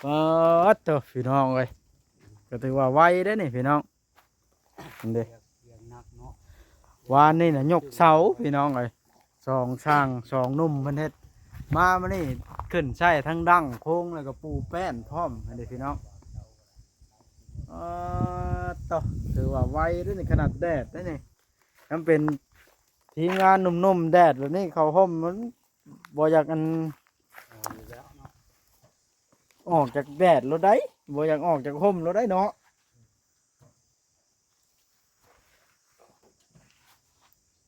ປາດໂທ້ ພີ່ນ້ອງເອີຍ ກໍຖືວ່າໄວເດ້ນີ້ພີ່ນ້ອງ ນີ້ເດ້ ວຽກໜັກເນາະ ວານນີ້ນະຍົກເສົາພີ່ນ້ອງເອີຍ ສອງຊ່າງສອງໜຸ່ມເພິ່ນເຮັດ ມາມື້ນີ້ຂຶ້ນໃຊ້ທັງດັ້ງໂຄງ ແລ້ວກໍປູແປ້ນພ້ອມຫັ້ນເດ້ພີ່ນ້ອງ. ອາ ໂຕ ຖືວ່າໄວເດ້ນີ້ ຂະໜາດແດດເດ້ນີ້ ຄັນເປັນທີມງານໜຸ່ມໆ ແດດແບບນີ້ ເຂົ້າຮົ່ມມັນບໍ່ຢາກອັນ ອອກຈາກແດດໂລດໃດ ບໍ່ຢາກອອກຈາກຮົ່ມໂລດໃດເນາະ.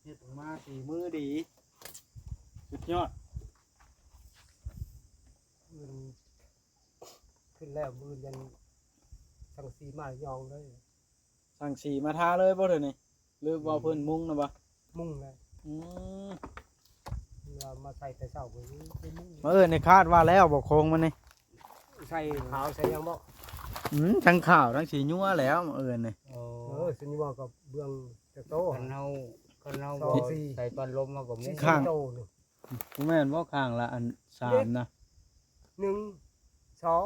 ເຮັດອອກມາສີມືດີ ສຸດຍອດ. ອື່ນຂຶ້ນແລ້ວ ມື້ອື່ນຍັງສັງກະສີມາຍອງເລີຍ. ສັງກະສີມາທາເລີຍບໍ່ເທື່ອນີ້ ຫຼືວ່າເພິ່ນມຸງນະບໍ່? ມຸງແລ້ວ. ອືມ ວ່າມາໃສ່ແຕ່ເຊົ້າ ໄປມຸງ. ມື້ອື່ນນີ້ຄາດວ່າແລ້ວບໍ່ໂຄງມັນນີ້? ໃສ່ຂາວໃສ່ຫຍັງບໍ່? ອືມ ທັງຂາວທັງສີຍົວແລ້ວມື້ອື່ນນີ້. ເອີ ເອີ ສີຍົວກັບເບື້ອງຈັກໂຕ? ຄັນເຮົາ ຄັນເຮົາບໍ່ໃສ່ປັນລົມ ເຮົາກໍມຸງ ສີ່ໂຕນີ້. ບໍ່ແມ່ນບໍ່ ຂ້າງລະອັນສາມນະ? ໜຶ່ງ ສອງ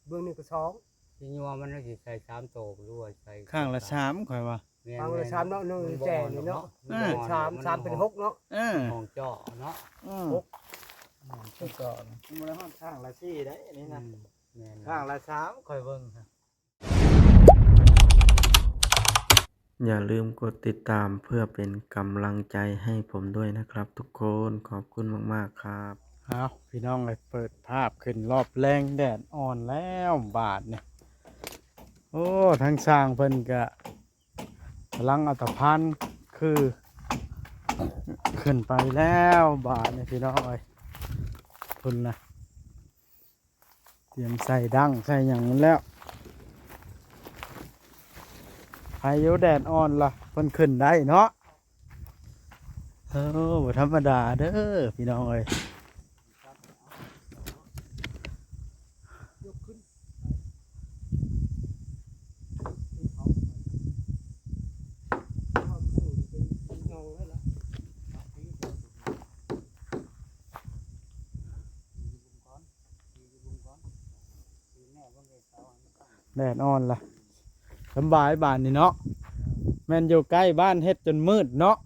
ເບື້ອງນີ້ກໍສອງ. ຊິຍົວມັນ ເຮົາຊິໃສ່ສາມໂຕ ຫຼືວ່າໃສ່ ຂ້າງລະສາມ ຂ້ອຍວ່າ. ແມ່ນ ຂ້າງລະສາມເນາະ ໜຶ່ງແຈນີ້ເນາະ. ເອີ ສາມ ສາມເປັນຫົກເນາະ. ເອີ ຫ້ອງເຈາະເນາະ. ເອີ ຫົກ ຫ້ອງເຈາະ ມັນບໍ່ໄດ້ຮອດຂ້າງລະສີ່ໄດ໋ ອັນນີ້ນະ. ອືມ ແມ່ນ ຂ້າງລະສາມ ຂ້ອຍເບິ່ງ. ຢ່າลืมกดติดตามเพื่อเป็นกำลังใจให้ผมด้วยนะครับทุกคน ขอบคุณมากๆ ครับ. ເອົາ ພີ່ນ້ອງເອີຍ ເປີດພາບຂຶ້ນລອບແລງ ແດດອ່ອນແລ້ວບາດນີ້. ໂອ້ ທາງຊ່າງເພິ່ນກະກຳລັງເອົາຕະພານຄືຂຶ້ນໄປແລ້ວບາດນີ້ ພີ່ນ້ອງເອີຍ ພຸ້ນນະ. ຕຽມໃສ່ດັ້ງໃສ່ຫຍັງນັ້ນແລ້ວ. ໃຜຢູ່ແດດອ່ອນລະ ເພິ່ນຂຶ້ນໄດ້ເນາະ. ເອີ ບໍ່ທຳມະດາເດີພີ່ນ້ອງເອີຍ. ແດດອ່ອນລະ ສຳບາຍບາດນີ້ເນາະ. ແມ່ນຢູ່ໃກ້ບ້ານເຮັດຈົນມືດເນາະ.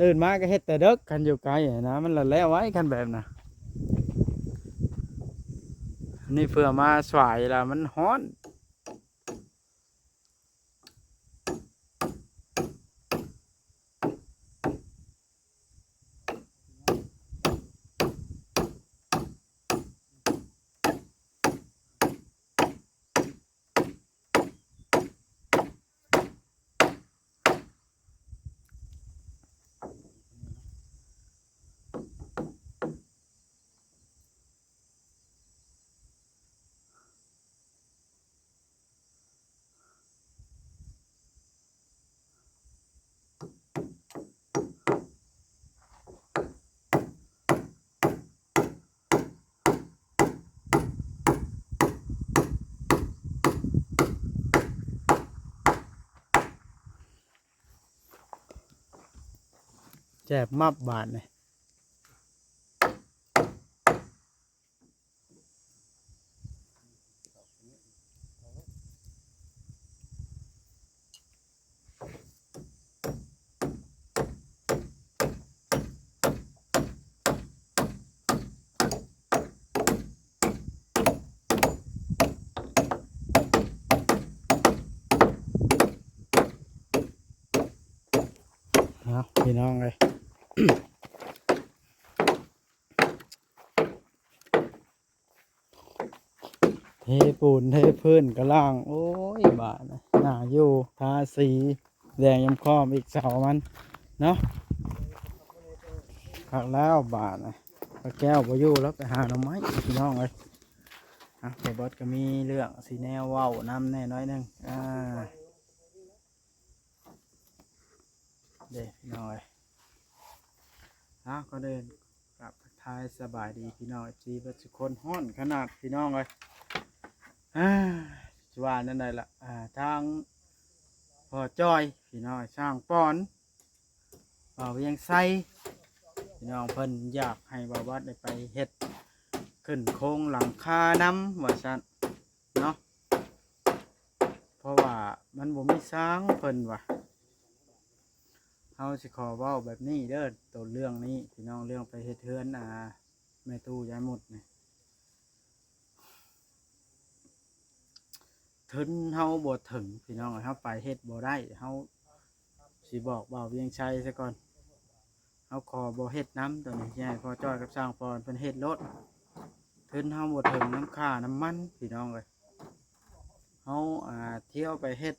ຕື່ນມາກໍເຮັດແຕ່ເດິກ ຄັນຢູ່ໃກ້ນະ ມັນລະແລ້ວໄວ ຄັນແບບນະ. ນີ້ເພື່ອມາສວາຍລະ ມັນຮ້ອນ. ແຈບມັບບາດນີ້. ເອົາ ພີ່ນ້ອງເອີຍ ເທປູນເທພື້ນກະລ່າງ ໂອ້ຍ ບາດນີ້ໜ້າຢູ່ ທາສີແດງຢຳຄ້ອມອີກເສົາມັນເນາະ. ຄັກແລ້ວບາດນີ້ ປ້າແກ້ວບໍ່ຢູ່ແລ້ວ ໄປຫາໜໍ່ໄມ້ ພີ່ນ້ອງເອີຍ. ອ່ະ ບ່າວບອດກໍມີເລື່ອງຊິແນວເວົ້ານຳແດ່ໜ້ອຍໜຶ່ງ ອ່າ. ເດ້ ພີ່ນ້ອງເອີຍ ເອົາ ກ່ອນອື່ນກາບທັກທາຍສະບາຍດີພີ່ນ້ອງ ເອັຟຊີ ເບິດສຸຄົນ. ຮ້ອນຂະໜາດ ພີ່ນ້ອງເອີຍ ອ່າ ຊິວ່າແນວໃດລະ ອ່າ ທາງພໍ່ຈ້ອຍ ພີ່ນ້ອງ ຊ່າງປອນ ບ່າວວຽງໄຊ ພີ່ນ້ອງ ເພິ່ນຢາກໃຫ້ບ່າວບອດໄດ້ໄປເຮັດ ຂຶ້ນໂຄງຫຼັງຄານຳວ່າຊັ້ນເນາະ ເພາະວ່າມັນບໍ່ມີສາງເພິ່ນວ່າ. ເຮົາຊິຂໍເວົ້າແບບນີ້ເດີ ໂຕເລື່ອງນີ້ພີ່ນ້ອງ ເລື່ອງໄປເຮັດເຮືອນ ອ່າ ແມ່ຕູ້ຍາຍມຸດນີ້ ທຶນເຮົາບໍ່ເຖິງພີ່ນ້ອງເອີຍ ເຮົາໄປເຮັດບໍ່ໄດ້. ເຮົາຊິບອກບ່າວວຽງໄຊຊະກ່ອນ ເຮົາຂໍບໍ່ເຮັດນຳໂຕນີ້ ຊິໃຫ້ພໍ່ຈ້ອຍກັບຊ່າງປອນເພິ່ນເຮັດໂລດ. ທຶນເຮົາບໍ່ເຖິງນຳຄ່ານ້ຳມັນພີ່ນ້ອງເອີຍ ເຮົາ ອ່າ ທ່ຽວໄປເຮັດ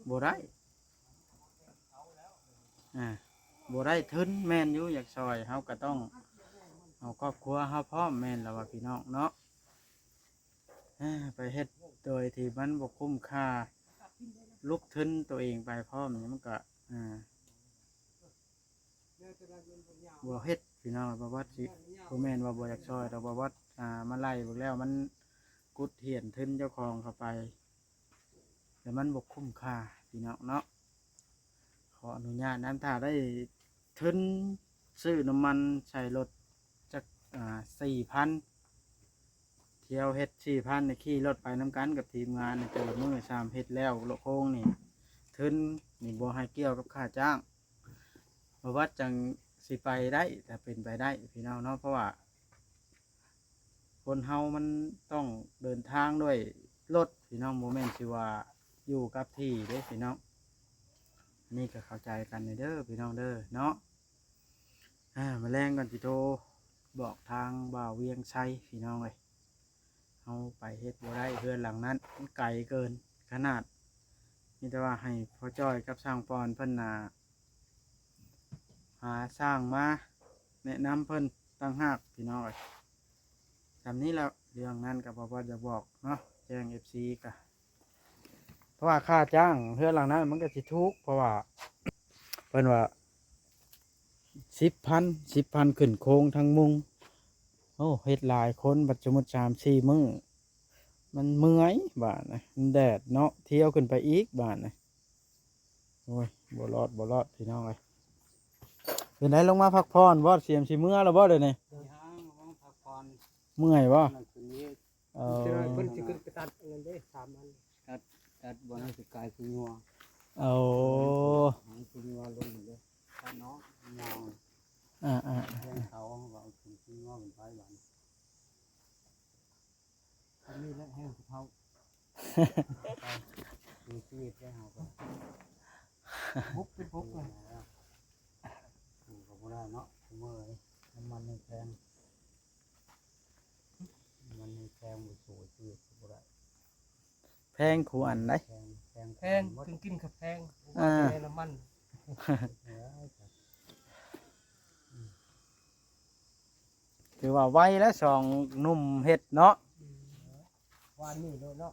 ບໍ່ໄດ້ ອ່າ ບໍ່ໄດ້ທຶນ. ແມ່ນຢູ່ ຢາກຊ່ອຍ ເຮົາກໍຕ້ອງເອົາຄອບຄົວເຮົາພ້ອມ ແມ່ນລະວ່າພີ່ນ້ອງເນາະ. ອ່າ ໄປເຮັດໂດຍທີ່ມັນບໍ່ຄຸ້ມຄ່າ ລົງທຶນໂຕເອງໄປພ້ອມນີ້ ມັນກໍ ອ່າ ບໍ່ເຮັດພີ່ນ້ອງ. ບໍ່ວ່າຊິ ບໍ່ແມ່ນວ່າບໍ່ຢາກຊ່ອຍດອກ ບໍ່ວ່າ ອ່າ ມາໄລ່ເບິ່ງແລ້ວ ມັນກຸດຫ້ຽນທຶນເຈົ້າຂອງເຂົ້າໄປ ແລ້ວມັນບໍ່ຄຸ້ມຄ່າພີ່ນ້ອງເນາະ. ຂໍອະນຸຍາດນຳ ຖ້າໄດ້ທຶນຊື້ນ້ຳມັນໃສ່ລົດຈັກ ອ່າ ສີ່ພັນ ທ່ຽວເຮັດສີ່ພັນ ໄດ້ຂີ່ລົດໄປນຳກັນກັບທີມງານ ແຕ່ລະມື້ ສາມເຮັດແລ້ວໂຄງນີ້ ທຶນນີ້ບໍ່ໃຫ້ກ່ຽວກັບຄ່າຈ້າງ. ບໍ່ວ່າຈັ່ງຊິໄປໄດ້ ຖ້າເປັນໄປໄດ້ພີ່ນ້ອງເນາະ ເພາະວ່າຄົນເຮົາມັນຕ້ອງເດີນທາງດ້ວຍລົດພີ່ນ້ອງ ບໍ່ແມ່ນຊິວ່າຢູ່ກັບທີ່ເດ້ພີ່ນ້ອງ. ອັນນີ້ກໍເຂົ້າໃຈກັນເດີພີ່ນ້ອງເດີເນາະ. ອ່າ ມື້ແລງກ່ອນຊິໂທບອກທາງບ່າວວຽງໄຊພີ່ນ້ອງເອີຍ ເຮົາໄປເຮັດບໍ່ໄດ້ ເຮືອນຫຼັງນັ້ນມັນໄກເກີນຂະໜາດ. ມີແຕ່ວ່າໃຫ້ພໍ່ຈ້ອຍກັບຊ່າງປອນເພິ່ນນະ ຫາຊ່າງມາແນະນຳເພິ່ນຕ່າງຫາກພີ່ນ້ອງເອີຍ. ສ່ຳນີ້ແຫຼະ ເລື່ອງນັ້ນກໍບໍ່ວ່າຈະບອກເນາະ ແຈ້ງເອັຟຊີກະ ເພາະວ່າຄ່າຈ້າງເຮືອນຫຼັງນັ້ນມັນກໍຊິຖືກ ເພາະວ່າເພິ່ນວ່າສິບພັນ ສິບພັນ ຂຶ້ນໂຄງທັງມຸງ. ໂອ້ ເຮັດຫຼາຍຄົນ ບັດສົມມຸດສາມສີ່ມື້ ມັນເມື່ອຍບາດນະ ມັນແດດເນາະ ທ່ຽວຂຶ້ນໄປອີກບາດນະ. ໂອ້ຍ ບໍ່ລອດ ບໍ່ລອດ ພີ່ນ້ອງເອີຍ. ເປັນໃດ ລົງມາພັກຜ່ອນບໍ່? ສຽມຊິເມືອແລ້ວບໍ່ດຽວນີ້? ຍັງ ມາພັກຜ່ອນ. ເມື່ອຍບໍ່? ກຳລັງຂຶ້ນເວກ. ເອີ ເພິ່ນຊິຂຶ້ນໄປຕັດອັນນັ້ນເດ້ ສາມອັນ ຕັດ ຕັດບ່ອນໃຫ້ຊິກາຍຄືງົວ. ໂອ້ ໃຫ້ຄືງົວລົງເດ້ ຕັດເນາະ ຍາວ. ອ່າໆ ແທງເສົາ ເຮົາກໍເອົາຂຶ້ນຄືງົວຂຶ້ນໄປບາດນີ້. ອັນນີ້ແຫຼະແຮງຜູ້ເຖົ້າ ມີຊີວິດໄດ້ເຮົາກໍ ບຸກເປັນບຸກເລີຍ. ຢູ່ກໍບໍ່ໄດ້ເນາະ ເມື່ອຍ ນ້ຳມັນຍັງແພງ ນ້ຳມັນຍັງແພງ ບໍ່ສູ້ຊີວິດກໍບໍ່ໄດ້. ແພງຄູ່ອັນໃດ໋ ແພງ ແພງ ແພງ ເຖິງກິນກໍແພງ ບໍ່ວ່າແຕ່ນ້ຳມັນ. ເອີ ຖືວ່າໄວແລ້ວ ສອງໜຸ່ມເຮັດເນາະ. ອືມ ວານນີ້ໂລດເນາະ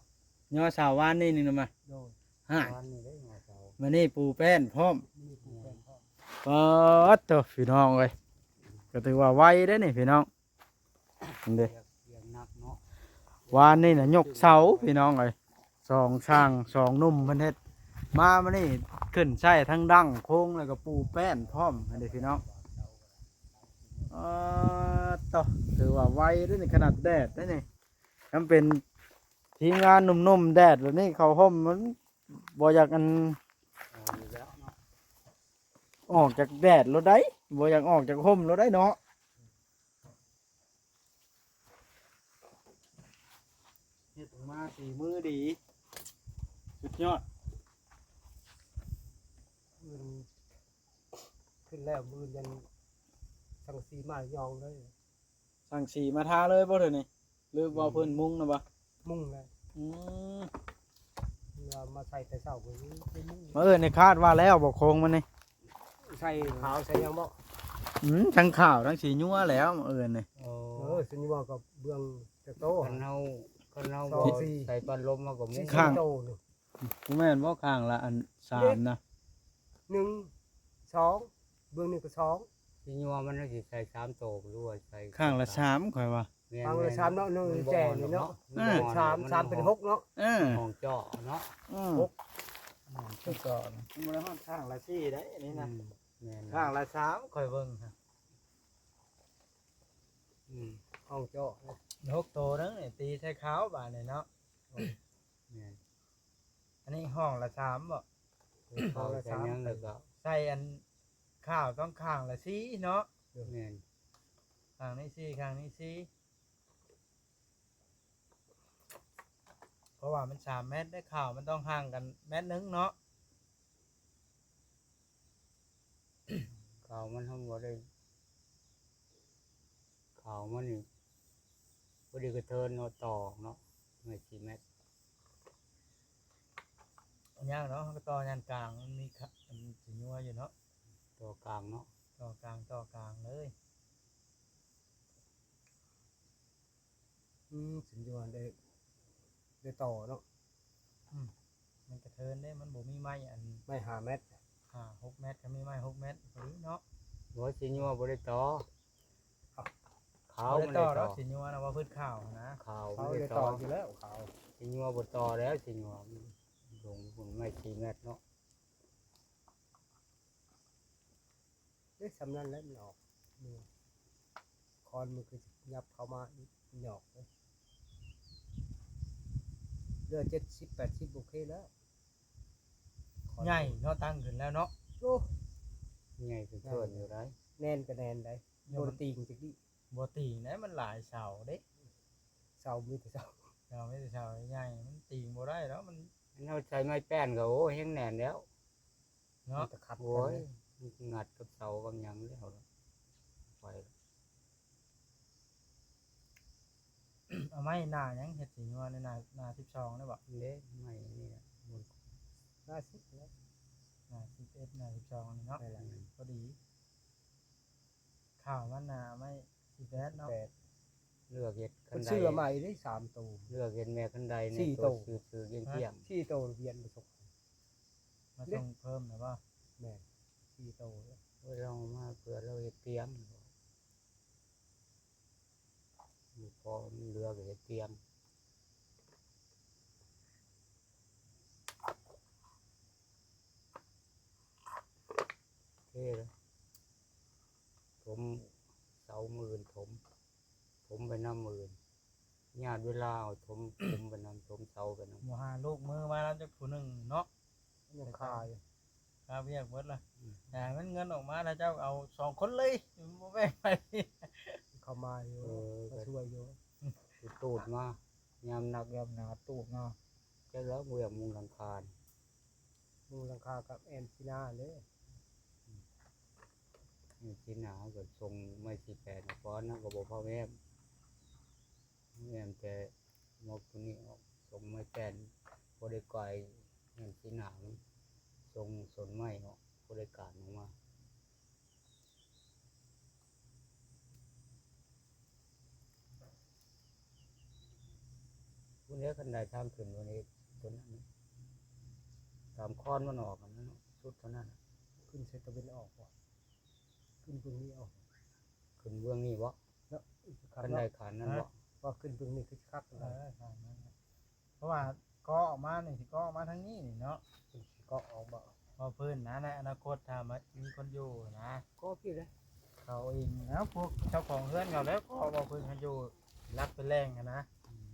ຍໍເສົາວານນີ້ນີ້ນະມາ. ໂດຍ ຮະ ວານນີ້ເດ້ຍໍເສົາ ມື້ນີ້ປູແປ້ນພ້ອມ ມື້ນີ້ປູແປ້ນພ້ອມ. ປາດໂທ້ ພີ່ນ້ອງເອີຍ ກໍຖືວ່າໄວເດ້ນີ້ພີ່ນ້ອງ. ເດ້ ວຽກໜັກເນາະ ວານນີ້ນະຍົກເສົາພີ່ນ້ອງເອີຍ ສອງຊ່າງສອງໜຸ່ມເພິ່ນເຮັດ ມາມື້ນີ້ຂຶ້ນໃຊ້ທັງດັ້ງໂຄງ ແລ້ວກໍປູແປ້ນພ້ອມຫັ້ນເດ້ພີ່ນ້ອງ. ເອີ ໂທ້ ຖືວ່າໄວເດ້ນີ້ ຂະໜາດແດດເດ້ນີ້ ຄັນເປັນທີມງານໜຸ່ມໆ ແດດແບບນີ້ ເຂົ້າຮົ່ມມັນບໍ່ຢາກອັນ ເອົາຢູ່ແລ້ວເນາະ ອອກຈາກແດດໂລດໃດ໋ ບໍ່ຢາກອອກຈາກຮົ່ມໂລດໃດ໋ເນາະ. ເຮັດອອກມາສີມືດີ ສຸດຍອດ. ມື້ຂຶ້ນແລ້ວ ມື້ຍັງສັງກະສີມາຍອງເລີຍ ສັງກະສີມາທາເລີຍບໍ່ເທື່ອນີ້ ຫຼືວ່າ ອືມ ເພິ່ນມຸງນະບໍ່? ມຸງແລ້ວ. ອືມ ວ່າມາໃສ່ແຕ່ເຊົ້າ ໄປມຸງ. ມື້ອື່ນນີ້ຄາດວ່າແລ້ວບໍ່ໂຄງມັນນີ້? ໃສ່ຂາວໃສ່ຫຍັງບໍ່? ອືມ ທັງຂາວທັງສີນົວແລ້ວມື້ອື່ນນີ້. ໂອ້ ເອີ ສີນົວກໍເບື້ອງຈັກໂຕ? ຄັນເຮົາ ຄັນເຮົາບໍ່ໃສ່ປັນລົມ ເຮົາກໍມຸງ ສີ່ໂຕ. ບໍ່ແມ່ນບໍ່ ຂ້າງລະອັນສາມນະ? ໜຶ່ງ ສອງ ເບື້ອງນີ້ກໍສອງ. ສີນົວມັນຊິໃສ່ສາມໂຕ ຫຼືວ່າໃສ່ ຂ້າງລະສາມ ຂ້ອຍວ່າ. ແມ່ນ ຂ້າງລະສາມເນາະ ໜຶ່ງແຈນີ້ເນາະ. ເອີ ສາມ ສາມເປັນຫົກເນາະ. ເອີ ຫ້ອງເຈາະເນາະ. ອືມ ຫົກ ຫ້ອງເຈາະນະ ມັນບໍ່ໄດ້ຮອດຂ້າງລະສີ່ໄດ໋ ອັນນີ້ນະ. ອືມ ແມ່ນ ຂ້າງລະສາມ ຂ້ອຍເບິ່ງ. ອືມ ຫ້ອງເຈາະ ຫົກໂຕໜຶ່ງນີ້ ຕີໃສ່ຄາວບາດນີ້ເນາະ. ແມ່ນ ອັນນີ້ຫ້ອງລະສາມບໍ? ຄາວໃສ່ຫຍັງ ແລ້ວກໍໃສ່ອັນຄາວຕ້ອງຂ້າງລະສີ່ເນາະ. ແມ່ນ ຂ້າງນີ້ສີ່ ຂ້າງນີ້ສີ່ ເພາະວ່າມັນສາມແມັດເດ້ ຄາວມັນຕ້ອງຫ່າງກັນແມັດໜຶ່ງເນາະ. ຄາວມັນ ເຮົາບໍ່ໄດ້ ຄາວມັນນີ້ ພໍດີກະເທີນເນາະ ຕໍ່ເນາະ ໄມ້ສີ່ແມັດ. ຍາກເນາະ ເຮົາກໍຕໍ່ຍານກາງ ມັນມີຂະ ອັນຊິຍົວຢູ່ເນາະ. ຕໍ່ກາງເນາະ ຕໍ່ກາງ ຕໍ່ກາງເລີຍ. ອືມ ຊິຍົວໄດ້ ໄດ້ຕໍ່ເນາະ. ອືມ ມັນກະເທີນເດ້ ມັນບໍ່ມີໄມ້ອັນ ໄມ້ຫ້າແມັດ ຫ້າຫົກແມັດ ຄັນມີໄມ້ຫົກແມັດພໍດີເນາະ. ບໍ່ ຊິຍົວບໍ່ໄດ້ຕໍ່ ຄາວ ບໍ່ໄດ້ຕໍ່ ມັນໄດ້ຕໍ່ ຊິຍົວນະ ວ່າພື້ນຄາວນະ ຄາວ ຄາວມັນໄດ້ ໄດ້ຕໍ່ ຕໍ່ຢູ່ແລ້ວ ຄາວ ຊິຍົວບໍ່ຕໍ່ແລ້ວ ຊິຍົວລົງພຸ້ນ ໄມ້ສີ່ແມັດເນາະ. ເດ້ ສ່ຳນັ້ນແຫຼະມັນອອກ ນີ້ ຄອນມັນຄືຫຍັບເຂົ້າມາອີກ ຫຍອກເດ້ ເຫຼືອເຈັດສິບແປດສິບ ໂອເຄແລ້ວ. ຄອນໃຫຍ່ເນາະ ຕັ້ງຂຶ້ນແລ້ວເນາະ. ໂອ້ ໃຫຍ່ເກີນຢູ່ໄດ໋ ແໜ້ນກໍແໜ້ນໄດ໋ ບໍ່ໄດ້ຕີງຈັກດີ້. ບໍ່ຕີງໄດ໋ ມັນຫຼາຍເສົາເດ້ ເສົາມີແຕ່ເສົາ ເສົາມີແຕ່ເສົາໃຫຍ່ ມັນຕີງບໍ່ໄດ້ດອກ. ມັນ ມັນເຮົາໃຊ້ໄມ້ແປ້ນກໍ ໂອ້ ແຮງແໜ້ນແລ້ວ. ເນາະ ມັນຈະຂັດ ໂອ້ຍ ມັນຊິງັດກັບເສົາກັບຫຍັງແລ້ວ ໄປ ເອົາໄມ້ໜ້າຫຍັງເຮັດຊິຍົວ ໜ້າ ໜ້າສິບສອງໄດ້ບໍ່? ເດ້ ໄມ້ນີ້ແຫຼະ ໜ້າສິບແລ້ວ ໜ້າສິບເອັດ ໜ້າສິບສອງນີ້ເນາະ ພໍດີ. ຄາວມັນໜ້າໄມ້ສິບແປດເນາະ ສິບແປດ ເລືອກເຮັດຄັນໄດ ເພິ່ນຊື້ມາໃໝ່ເດ້ ສາມໂຕ ເລືອກເຮັດແມ່ຄັນໄດໃນ ສີ່ໂຕ ໂຕຊື່ໆ ກ້ຽງໆ ສີ່ໂຕ ລະປ່ຽນມາສົ່ງ ມາສົ່ງເພີ່ມນະບໍ່? ແມ່ນ ສີ່ໂຕ. ໂອ້ຍ ລາວເອົາມາເພື່ອລາວເຮັດຕຽມ ບໍ່ພໍ ມັນເຫຼືອກໍເຮັດຕຽມ. ເທເລີຍ ຖົມເສົາ ມື້ອື່ນຖົມ ຖົມໄປນຳ ມື້ອື່ນ ຍາດເວລາເອົາຖົມ ຖົມໄປນຳ ຖົມເສົາໄປນຳ. ບໍ່ຫາລູກມືມານຳຈັກຜູ້ໜຶ່ງເນາະ ຍັງຄາຢູ່ ຄາວຽກເບິດລະ. ອືມ ແຕ່ມັນເງິນອອກມາ ລະເຈົ້າເອົາສອງຄົນເລີຍ ບໍ່ແບ່ງໃຜ ເຂົ້າມາຢູ່ ເອີ ມາຊ່ວຍຢູ່. ຕູດມາ ຍາມໜັກຍາມໜາຕູດມາ ຈັກແລ້ວ ບໍ່ຢາກມຸງຫຼັງຄາ ມຸງຫຼັງຄາກັບແອນຊີນາເດ້. ອືມ ແອນຊີນາກໍສົ່ງໄມ້ສີ່ແປດ ກ່ອນນະ ກໍບໍ່ພາແອ້ມ ແອ້ມແຕ່ໝອກຕົວນີ້ອອກ ສົ່ງໄມ້ແປ້ນ ພໍໄດ້ກາຍແອນຊີນາ ມັນສົ່ງສົນໄມ້ອອກ ພໍໄດ້ການອອກມາ. ພຸ້ນແຫຼະ ຄັນໄດທາງຂຶ້ນ ໂຕນີ້ ຕົວນັ້ນ ຕາມຄອນມັນອອກຫັ້ນນະ ສຸດເທົ່ານັ້ນ ຂຶ້ນໃສ່ຕາເວັນອອກບໍ່? ຂຶ້ນເບື້ອງນີ້ອອກ ຂຶ້ນເບື້ອງນີ້ບໍ່? ເນາະ ຄັນໄດຂານນັ້ນບໍ່? ວ່າຂຶ້ນເບື້ອງນີ້ຄືຄັກ ເອີ ຂານນັ້ນ ເພາະວ່າກໍອອກມານີ້ ຊິກໍອອກມາທາງນີ້ນີ້ເນາະ ເພິ່ນຊິກໍອອກບໍ່? ເວົ້າພື້ນນະ ໃນອະນາຄົດຖ້າມີຄົນຢູ່ນະ ກໍພີ້ເດ້ ເຂົາເອງນະ ພວກເຈົ້າຂອງເຮືອນເຂົາແຫຼະ ກໍເວົ້າພື້ນຄັນຢູ່ຫຼັກເປັນແຫຼ່ງຫັ້ນນະ. ອືມ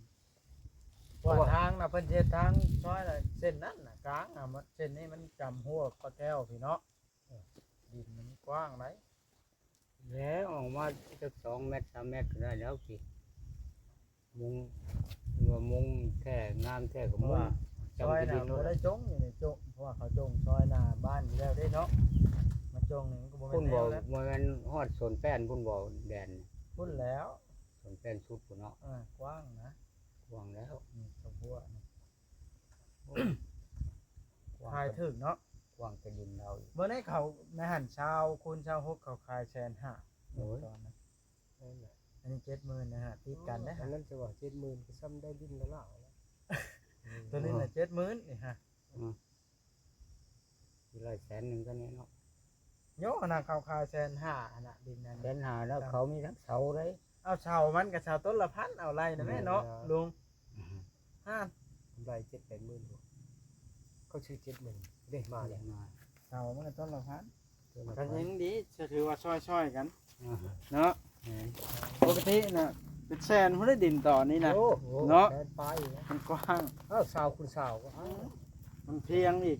ເພາະວ່າທາງນະ ເພິ່ນຊິເຮັດທາງຊອຍນະ ເສັ້ນນັ້ນນະ ກາງນະ ເສັ້ນນີ້ມັນຈຳຮົ້ວປາແກ້ວພີ້ເນາະ. ເອີ ດິນມັນກວ້າງໄດ໋ ແລ້ວອອກມາຈັກສອງແມັດສາມແມັດກໍໄດ້ແລ້ວ ຊິມຸງ ວ່າມຸງແທ້ງາມແທ້ກໍມຸງ ເພາະວ່າຊອຍນະ ບໍ່ໄດ້ຈົ່ງຢູ່ນີ້ ຈົ່ງ ເພາະວ່າເຂົາຈົ່ງຊອຍໜ້າບ້ານຢູ່ແລ້ວເດ້ເນາະ ມາຈົ່ງນີ້ມັນກໍບໍ່ແມ່ນ ພຸ້ນບໍ່ ແນວນັ້ນ ບໍ່ແມ່ນຮອດສວນແປ້ນພຸ້ນບໍ່ ແດນພຸ້ນແລ້ວ ສວນແປ້ນສຸດພຸ້ນເນາະ. ເອີ ກວ້າງນະ ກວ້າງແລ້ວ ນີ້ຂະບົວນີ້ ໂອ້ຍ ຂາຍຖືກເນາະ ກວ້າງແຕ່ດິນລາວອີກ ມື້ນັ້ນເຂົາໃນຫັ້ນ ຊາວຄູນຊາວຫົກ ເຂົາຂາຍແສນຫ້າ ໂອ້ຍ ຕອນນັ້ນ ອັນນີ້ເຈັດໝື່ນນະ ຕິດກັນເດ້ ອັນນັ້ນຈະວ່າເຈັດໝື່ນ ກໍຊ່ຳໄດ້ດິນລະລາວແລ້ວ ໂຕນີ້ນະ ເຈັດໝື່ນນີ້ຮະ ອືມ ຊິໄດ້ແສນໜຶ່ງກໍແນ່ເນາະ ໂຍ ອັນນັ້ນເຂົາຂາຍແສນຫ້າ ອັນນະ ດິນນັ້ນ ແສນຫ້າແລ້ວ ເຂົາມີທັງເສົາເດ້ ເອົາເສົາມັນກໍເສົາຕົ້ນລະພັນ ເອົາໄລ່ນະແມ່ເນາະ ແມ່ນແລ້ວ ລຸງ ອືມ ຮະ ກຳໄລເຈັດແປດໝື່ນ ເຂົາຊື້ເຈັດໝື່ນເດ້ ມາແລ້ວ ມາ ເສົາມັນກໍຕົ້ນລະພັນ ກໍຍັງດີ ຖືວ່າຊ່ອຍໆກັນ ອ່າ ເນາະ ແມ່ນ ປົກກະຕິນະ ເປັນແສນພຸ້ນແຫຼະດິນຕອນນີ້ນະ ໂອ້ ເນາະ ແສນປາຍຢູ່ນະ ມັນກວ້າງ ເອີ ຊາວຄູນຊາວກໍເອົາ ມັນພຽງອີກ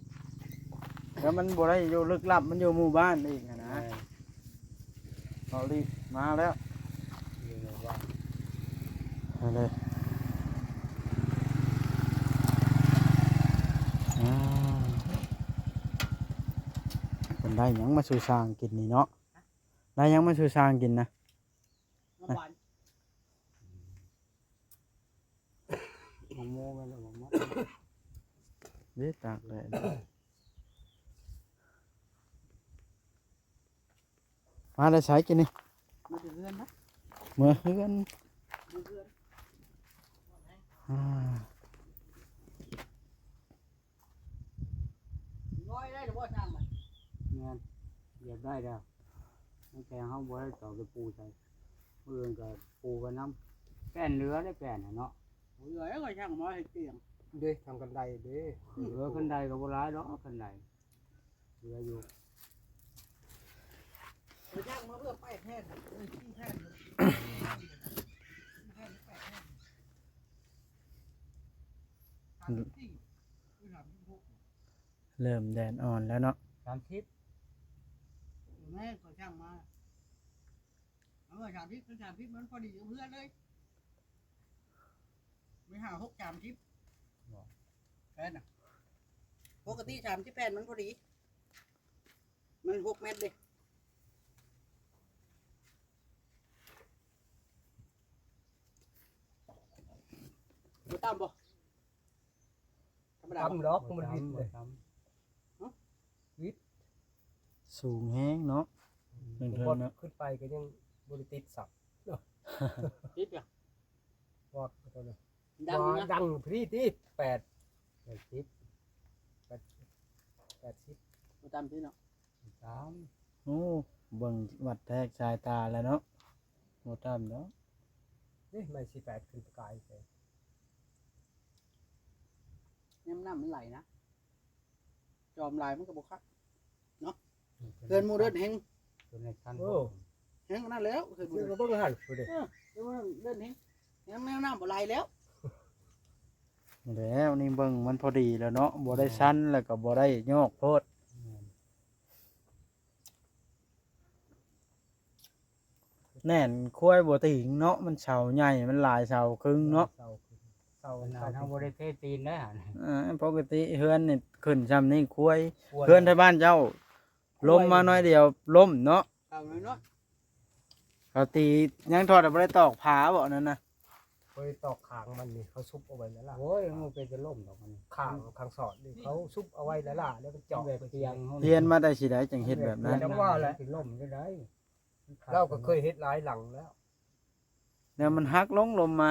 ແລ້ວມັນບໍ່ໄດ້ຢູ່ລຶກລັບ ມັນຢູ່ໝູ່ບ້ານອີກຫັ້ນນະ ແມ່ນ ເຂົາລີກມາແລ້ວ ຢູ່ໃນວັດ ມາເລີຍ ອືມ ເພິ່ນໄດ້ຫຍັງມາສູ່ຊ່າງກິນນີ້ເນາະ ໄດ້ຫຍັງມາສູ່ຊ່າງກິນນະ? ນ້ຳຫວານ ໝາກໂມແມ່ນແລ້ວ ໝາກມັດ ເດ້ ຕາກແດດ ມາແຕ່ໃສກິນນີ້? ມາແຕ່ເຮືອນນະ ເມືອເຮືອນ ເມືອເຮືອນ ອ່າ ງອຍໄດ້ຫຼືບໍ່ຊ່າງມັນ? ແມ່ນ ຢາກໄດ້ແລ້ວ ແຕ່ເຮົາບໍ່ໄດ້ຕອກຕະປູໃສ່ ມື້ອື່ນກໍປູໄປນຳ ແປ້ນເຫຼືອໄດ້ແປ້ນຫັ້ນເນາະ ເຫຼືອແລ້ວກໍຊ່າງມາເຮັດຕຽງ ເດ້ ທາງຄັນໄດເດ້ ເຫຼືອຄັນໄດກໍບໍ່ຫຼາຍດອກ ຄັນໄດເຫຼືອຢູ່ ກໍຊ່າງມາເພື່ອໄປແຜ່ນ ເອີ ສີ່ແຜ່ນ ສີ່ແຜ່ນ ແປດແຜ່ນ ສາມສິບສີ່ ຫຼື ສາມສິບຫົກ ເລີ່ມແດດອ່ອນແລ້ວເນາະ ສາມສິບ ແມ່ນ ຂ້ອຍຊ່າງມາ ເອີ ສາມສິບ ສາມສິບ ມັນພໍດີກັບເຮືອນເລີຍ ມີຫ້າ ຫົກ ສາມສິບ ບໍ່ ແມ່ນນະ ປົກກະຕິ ສາມສິບແປດ ມັນພໍດີ ມັນຫົກແມັດເດ້ ບໍ່ຕ່ຳບໍ່? ທຳມະດາ ຕ່ຳດອກ ບໍ່ ມັນວິດເດ້ ຫຶ? ວິດ ສູງແຮງເນາະ ອືມ ເທິງໆ ເນາະ ຂຶ້ນໄປກໍຍັງບໍ່ໄດ້ຕິດສັບ ຕິດຫຍັງ? ວອກຕົວນີ້ ດັງ ບໍ່ ນະ ດັງພີ້ຕິ ແປດ ແປດສິບ ແປດ ແປດສິບ ບໍ່ຕ່ຳພີ້ເນາະ ບໍ່ຕ່ຳ ໂອ້ ເບິ່ງວັດແທກສາຍຕາແລ້ວເນາະ ບໍ່ຕ່ຳດອກ ເດ້ ໄມ້ສີ່ແປດຂຶ້ນໄປກາຍແທ້ ຍາມນ້ຳມັນໄຫຼນະ ຈອມຫຼາຍມັນກໍບໍ່ຄັກເນາະ ເຮືອນໝູ່ເດີນແຮງ ເຮືອນໃນຊັ້ນ ໂອ້ ແຮງອັນນັ້ນແລ້ວ ເຮືອນໝູ່ເດີນ ເບິ່ງຫັ້ນພຸ້ນເດ້ ເອີ ເດີນແຮງ ແນວນ້ຳບໍ່ໄຫຼແລ້ວ ແລ້ວນີ້ເບິ່ງມັນພໍດີແລ້ວເນາະ ບໍ່ໄດ້ ແມ່ນ ຊັນ ແລ້ວກໍບໍ່ໄດ້ຍອກໂພດ ແມ່ນ ແໜ້ນຄວາຍບໍ່ຕິງເນາະ ມັນເສົາໃຫຍ່ ມັນຫຼາຍເສົາຄຶ່ງເນາະ ເສົາຄຶ່ງ ເສົາ ຂະໜາດເຮົາບໍ່ໄດ້ເທຕີນໄດ້ຫັ້ນ ເອີ ປົກກະຕິເຮືອນນີ້ຂຶ້ນຊ່ຳນີ້ຄວາຍ ຄວາຍ ເຮືອນໄທບ້ານເຈົ້າ ຄວາຍ ລົ້ມມາໜ້ອຍດຽວລົ້ມເນາະ ເອົາໜ້ອຍໆ ເຂົາຕີຍັງທອດບໍ່ໄດ້ຕອກຜາບໍ່ນັ້ນນະ ບໍ່ໄດ້ຕອກຄາງມັນນີ້ ເຂົາຊຸບເອົາໄວ້ແລ້ວລະ ໂອ້ຍ ມັນເປັນຈະລົ້ມດອກມັນ ຄາງ ຄາງສອດນີ້ ເຂົາຊຸບເອົາໄວ້ແລ້ວລະ ແລ້ວມັນເຈາະ ແບບ ໄປ ປຽງ ຮຽນມາແຕ່ຊິໄດ້ຈັ່ງເຮັດແບບນັ້ນ ຈັ່ງວ່າແຫຼະ ມັນຊິລົ້ມຈະໄດ້ ລາວກໍເຄີຍເຮັດຫຼາຍຫຼັງແລ້ວ ແລ້ວມັນຫັກລົງລົມມາ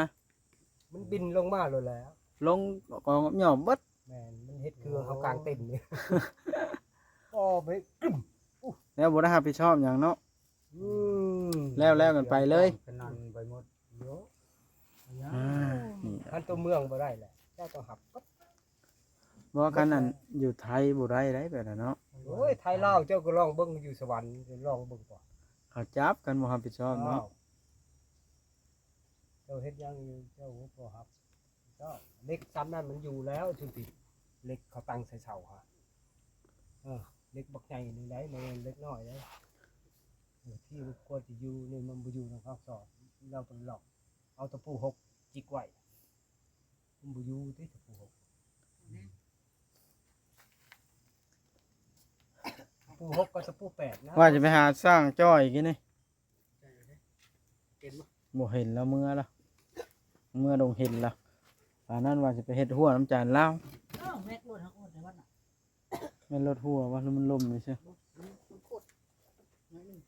ມັນບິນລົງມາໂລດແລ້ວ ລົງກໍຫຍໍ້ເບິດ ແມ່ນ ມັນເຮັດຄືເຮົາກາງເຕັນນີ້ ອໍ ໄປ ແລ້ວບໍ່ໄດ້ຮັບຜິດຊອບຫຍັງເນາະ ອືມ ແລ້ວໆກັນໄປເລີຍ ສະນັ້ນໄປໝົດ ໂຍ ອ່າ ນີ້ ຄັນຕົວເມືອງບໍ່ໄດ້ແຫຼະ ເຈົ້າຕ້ອງຮັບ ບໍ່ ຄັນອັນຢູ່ໄທບໍ່ໄດ້ໄດ໋ແບບນັ້ນເນາະ ໂອ້ຍ ໄທລາວເຈົ້າກໍລອງເບິ່ງ ຢູ່ສະຫວັນລອງເບິ່ງກ່ອນ ເຂົາຈັບກັນບໍ່ຮັບຜິດຊອບເນາະ ອ້າວ ເຈົ້າເຮັດຫຍັງຢູ່ ເຈົ້າບໍ່ຮັບຜິດຊອບ ເຫຼັກສ່ຳນັ້ນມັນຢູ່ແລ້ວ ຊຸມພີເຫຼັກເຂົາຕັ້ງໃສ່ເສົາຫັ້ນ ເອີ ເຫຼັກບັກໃຫຍ່ນີ້ໄດ໋ ບໍ່ແມ່ນເຫຼັກນ້ອຍໄດ໋ ເອີ ທີ່ມັນຄວນຈະຢູ່ນີ້ ມັນບໍ່ຢູ່ນຳພາກສອງ ລາວໄປລອກ ເອົາຕະປູຫົກຈິກໄວ້ ມັນບໍ່ຢູ່ຕິ ຕະປູຫົກ ຕະປູຫົກກັບຕະປູແປດນະ ວ່າຈະໄປຫາຊ່າງຈ້ອຍກິນນີ້ ເຫັນບໍ່? ບໍ່ເຫັນແລ້ວ ເມືອແລ້ວ ເມືອດົງເຫັນແລ້ວ ປານນັ້ນວ່າຊິໄປເຮັດຮົ້ວນຳຈານລາວ ເອີ ແມັດລົດເຮົາກໍແຕ່ວັນນະ ແມ່ນລົດຮົ່ວບໍ່ ຫຼືມັນລົ້ມຊື່ໆ? ບໍ່ ມັນ ມັນໂຄດໜ້ອຍໜຶ່ງ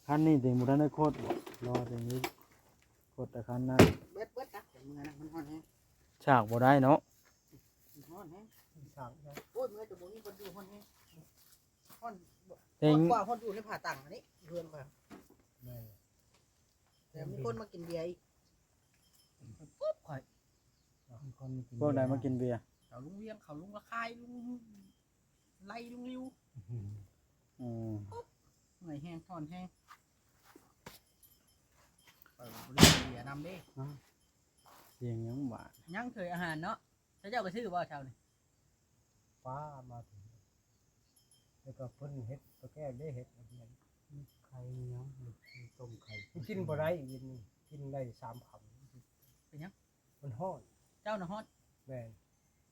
ຄັນນີ້ເຕັງບໍ່ທັນໄດ້ໂຄດບໍ່? ລໍເຕັງຢູ່ ໂຄດແຕ່ຄັນນັ້ນ ເບິດ ເບິດນະ ເມືອນະ ມັນຮ້ອນແຮງ ສາກບໍ່ໄດ້ເນາະ ມັນຮ້ອນແຮງ ສາກ ໂອ້ຍ ເມືອຈະບໍ່ມີຄົນຢູ່ ຮ້ອນແຮງ ຮ້ອນ ເຕັງ ຮ້ອນກວ່າຮ້ອນຢູ່ໃນຜາຕັງອັນນີ້ ເຮືອນຂ້ອຍ ແມ່ນ ແຕ່ມີຄົນມາກິນເບຍອີກ ປຸບ ຂ້ອຍ ມີຄົນມາກິນເບຍ ພວກໃດມາກິນເບຍ? ເຂົາລຸງວຽງ ເຂົາລຸງລະຄາຍ ລຸງໄລ ລຸງລິວ ອືມ ອືມ ປຸບ ເມື່ອຍແຮງ ຮ້ອນແຮງ ເປີດບໍລິສັດເບຍນຳເດ້. ອ້າວ ສຽງຫຍັງບາດ? ຍັງເຄີຍອາຫານເນາະ. ເຈົ້າກໍຊື້ບໍ່ເຊົ້ານີ້? ປ້າມາ ແລ້ວກໍເພິ່ນເຮັດປາແກ້ວເດ້ ເຮັດອັນນັ້ນ ໄຂ່ຫຍັງ ຕົ້ມໄຂ່ ກິນບໍ່ໄດ້ ກິນ ກິນໄດ້ສາມຄຳ. ເປັນຫຍັງ? ມັນຮ້ອນ. ເຈົ້ານະຮ້ອນ? ແມ່ນ.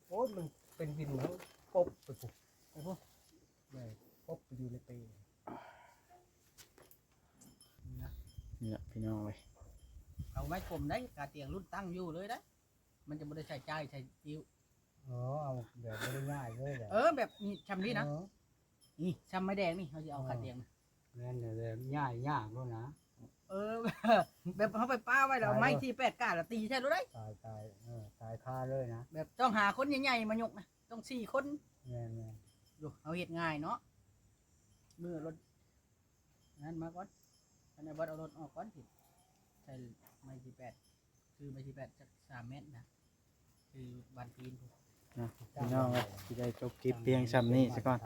ໂອ້ຍ ມັນເປັນວິນ ມັນປົບໄປພຸ້ນ ໄປພຸ້ນ. ແມ່ນ ປົບໄປຢູ່ໃນເປ. ນີ້ລະ ນີ້ລະພີ່ນ້ອງເອີຍ ເອົາໄມ້ກົມໄດ້ ກາຕຽງລຸ້ນຕັ້ງຢູ່ເລີຍໄດ໋ ມັນຈະບໍ່ໄດ້ໃຊ້ຈ່າຍໃສ່ຕິ້ວ. ອໍ ເອົາແບບບໍ່ໄດ້ຍ້າຍເລີຍແຫຼະ. ເອີ ແບບນີ້ຊ່ຳນີ້ນະ. ເອີ ນີ້ຊ່ຳໄມ້ແດງນີ້ ເຮົາຊິເອົາ ເອີ ຄາຕຽງນະ. ແມ່ນແຫຼະ ແບບຍ້າຍຍາກໂລດນະ. ເອີ ແບບເຮົາໄປປະໄວ້ແລ້ວ ເອົາໄມ້ສີ່ແປດກ້ານແລ້ວຕີໃສ່ໂລດໄດ໋. ຕາຍ ຕາຍ ເອີ ຕາຍຄາເລີຍນະ. ແບບຕ້ອງຫາຄົນໃຫຍ່ໆມາຍົກນະ ຕ້ອງສີ່ຄົນ. ແມ່ນໆ ຢູ່ ເຮົາເຮັດງ່າຍເນາະ. ມື້ລົດ ອັນນັ້ນມາກ່ອນ ອັນນັ້ນບັດເອົາລົດອອກກ່ອນ ໃສ່ໄມ້ສີ່ແປດ ຊື້ໄມ້ສີ່ແປດຈັກສາມແມັດນະ ຊື້ບ້ານຈີນພຸ້ນ. ເນາະ ພີ່ນ້ອງເອີຍ ຊິໄດ້ຈົບຄລິບພຽງຊ່ຳນີ້ສາກ່ອນ.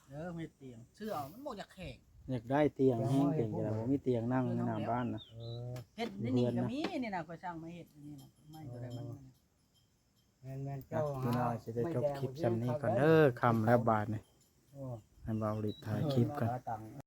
ເອີ ເຮັດຕຽງ ເຊື່ອເອົາ ມັນບໍ່ຢາກແຂງ. ຢາກໄດ້ຕຽງແຮງ ຕຽງກໍໄດ້ ບໍ່ມີຕຽງນັ່ງຢູ່ໜ້າບ້ານນະ. ເອີ ເຮັດໃນນີ້ກໍມີນີ້ນະ ຂ້ອຍສັ່ງມາເຮັດນີ້ນະ ໄມ້ຕົວໃດມັນ ແມ່ນໆ ເຈົ້າ ພີ່ນ້ອງ ຊິໄດ້ຈົບຄລິບຊ່ຳນີ້ກ່ອນເດີ ຄ່ຳແລ້ວບາດນີ້. ໂອ້ ໃຫ້ບ່າວລິດຖ່າຍຄລິບກ່ອນ.